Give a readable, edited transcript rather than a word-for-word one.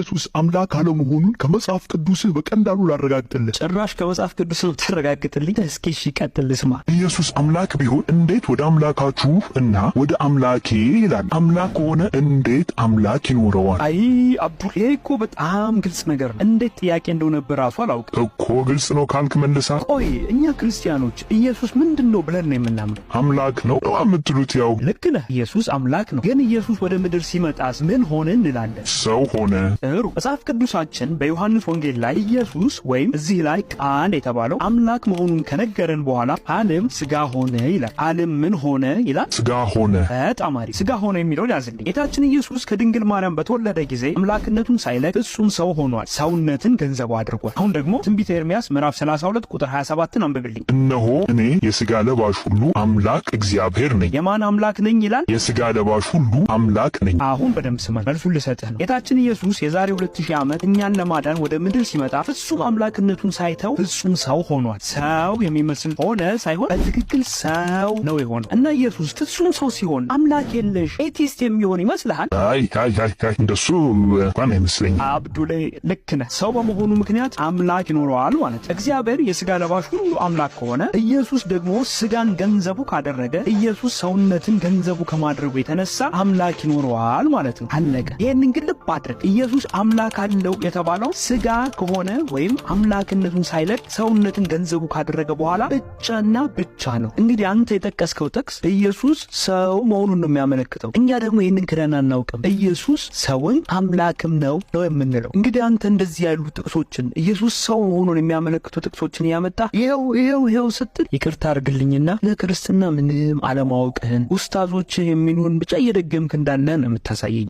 ኢየሱስ አምላክ አለመሆኑን ከመጽሐፍ ቅዱስህ በቀላሉ ላረጋግጥልህ። ጭራሽ ከመጽሐፍ ቅዱስ ነው ታረጋግጥልኝ? እስኪ እሺ ቀጥል ልስማ። ኢየሱስ አምላክ ቢሆን እንዴት ወደ አምላካችሁ እና ወደ አምላኬ ይላል? አምላክ ከሆነ እንዴት አምላክ ይኖረዋል? አይ አብዱል፣ ይሄ እኮ በጣም ግልጽ ነገር ነው። እንዴት ጥያቄ እንደሆነብህ ራሱ አላውቅም። እኮ ግልጽ ነው ካልክ መልሳ። ቆይ፣ እኛ ክርስቲያኖች ኢየሱስ ምንድን ነው ብለን ነው የምናምነው? አምላክ ነው የምትሉት ያው። ልክ ነህ። ኢየሱስ አምላክ ነው። ግን ኢየሱስ ወደ ምድር ሲመጣስ ምን ሆነ እንላለን? ሰው ሆነ። ጥሩ። መጽሐፍ ቅዱሳችን በዮሐንስ ወንጌል ላይ ኢየሱስ ወይም እዚህ ላይ ቃል የተባለው አምላክ መሆኑን ከነገረን በኋላ ቃልም ስጋ ሆነ ይላል። ቃልም ምን ሆነ ይላል? ስጋ ሆነ። በጣም አሪፍ። ስጋ ሆነ የሚለውን ያዝልኝ። ጌታችን ኢየሱስ ከድንግል ማርያም በተወለደ ጊዜ አምላክነቱን ሳይለቅ ፍጹም ሰው ሆኗል። ሰውነትን ገንዘቡ አድርጓል። አሁን ደግሞ ትንቢተ ኤርምያስ ምዕራፍ 32 ቁጥር 27ን አንብብልኝ። እነሆ እኔ የሥጋ ለባሽ ሁሉ አምላክ እግዚአብሔር ነኝ። የማን አምላክ ነኝ ይላል? የሥጋ ለባሽ ሁሉ አምላክ ነኝ። አሁን በደንብ ስማኝ፣ መልሱን ልሰጥህ ነው። ጌታችን ኢየሱስ የዛሬ 2000 ዓመት እኛን ለማዳን ወደ ምድር ሲመጣ ፍጹም አምላክነቱን ሳይተው ፍጹም ሰው ሆኗል። ሰው የሚመስል ሆነ ሳይሆን በትክክል ሰው ነው የሆነው። እና ኢየሱስ ፍጹም ሰው ሲሆን አምላክ የለሽ atheist የሚሆን ይመስልሃል? አይ አይ አይ አይ፣ እንደሱ እንኳን አይመስለኝም። አብዱሌ፣ ልክ ነህ። ሰው በመሆኑ ምክንያት አምላክ ይኖረዋል ማለት ነው። እግዚአብሔር የስጋ ለባሽ ሁሉ አምላክ ከሆነ፣ ኢየሱስ ደግሞ ስጋን ገንዘቡ ካደረገ፣ ኢየሱስ ሰውነትን ገንዘቡ ከማድረጉ የተነሳ አምላክ ይኖረዋል ማለት ነው። አለቀ። ይህንን ግን ልብ አድርግ። ኢየሱስ አምላክ አለው የተባለው ስጋ ከሆነ ወይም አምላክነቱን ሳይለቅ ሰውነትን ገንዘቡ ካደረገ በኋላ ብቻና ብቻ ነው። እንግዲህ አንተ የጠቀስከው ጥቅስ ኢየሱስ ሰው መሆኑን ነው የሚያመለክተው። እኛ ደግሞ ይህንን ክደን አናውቅም። ኢየሱስ ሰውም አምላክም ነው ነው የምንለው። እንግዲህ አንተ እንደዚህ ያሉ ጥቅሶችን፣ ኢየሱስ ሰው መሆኑን የሚያመለክቱ ጥቅሶችን እያመጣህ ይኸው ይኸው ይኸው ስትል፣ ይቅርታ አድርግልኝና ለክርስትና ምንም አለማወቅህን፣ ኡስታዞችህ የሚሉን ብቻ እየደገምክ እንዳለ ነው የምታሳየኝ።